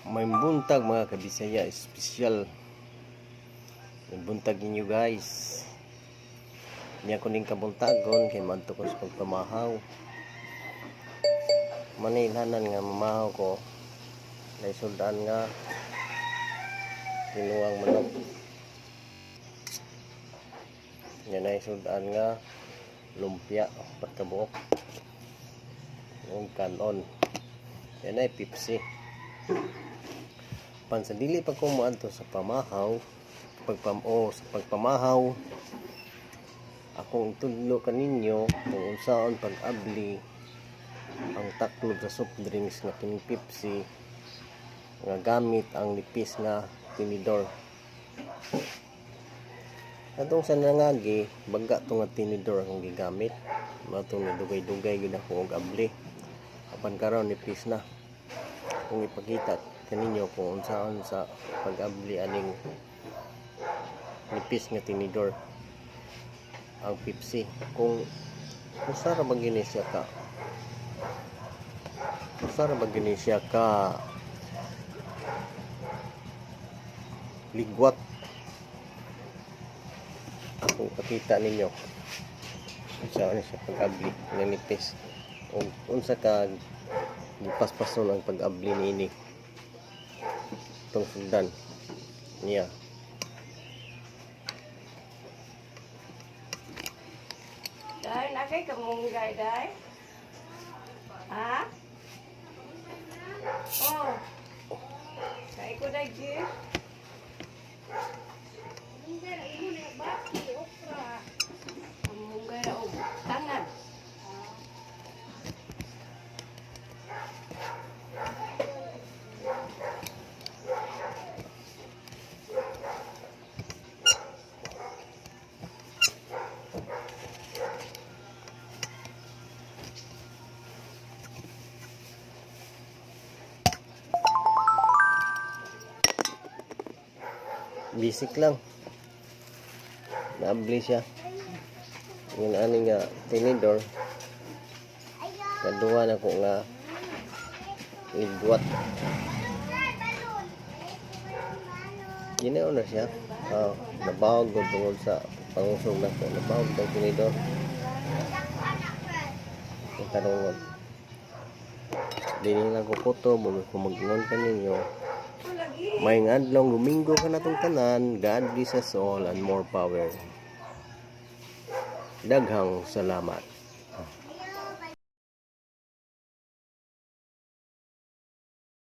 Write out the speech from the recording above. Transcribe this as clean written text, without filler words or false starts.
May buntag, mga kabisaya, espesyal. May buntag ninyo, guys. Niya ko ning kabuntagon kay maadto ko sa pagpamahaw. Manilhanan nga mamahaw ko. Naisuldaan nga tinuang manok. Nga naisuldaan nga lumpia pagkabuok. Ug kanon. Yan ay Pepsi. Pan sa dili pa ko moadto sa pamahaw, pagpam o sa pagpamahaw, akong itudlo kaninyo kung unsaon pag-abli ang taklob sa soft drinks nga kining Pepsi nga gamit ang nipis nga tinidor. Atong sa nangagi, baga to nga tinidor akong gigamit. Mao tong nidugay-dugay gyud ako og abli. Apan karon nipis na. Kung ipakita kaninyo kung unsaon sa pag-abli aning nipis nga tinidor ang Pepsi. Kung usa ra ba gyud ni siya ka usa ra ba gyud ni siya ka ligwat, akong pakita ninyo unsa ni siya pag-abli nga nipis ug unsa ka gipaspason ang pag-abli niini itong sugdan niya. Dai, na kay kamunggay, dai. Ha? Oh. Kay ko dai gi. Ang munggay ra og tangan. Basic lang, naabli siya yun ani nga tinidor. Kaduha na ko nga ligwat. Ginaw na siya. Oh, nabawag ko tungod sa pangusog na ko, nabawag ang tinidor. Ang tarungon dili lang ko kutob ug kung mag-ingon ka ninyo. Oh, lagi. May adlaw Domingo ka natong tanan. God bless us all and more power. Daghang salamat.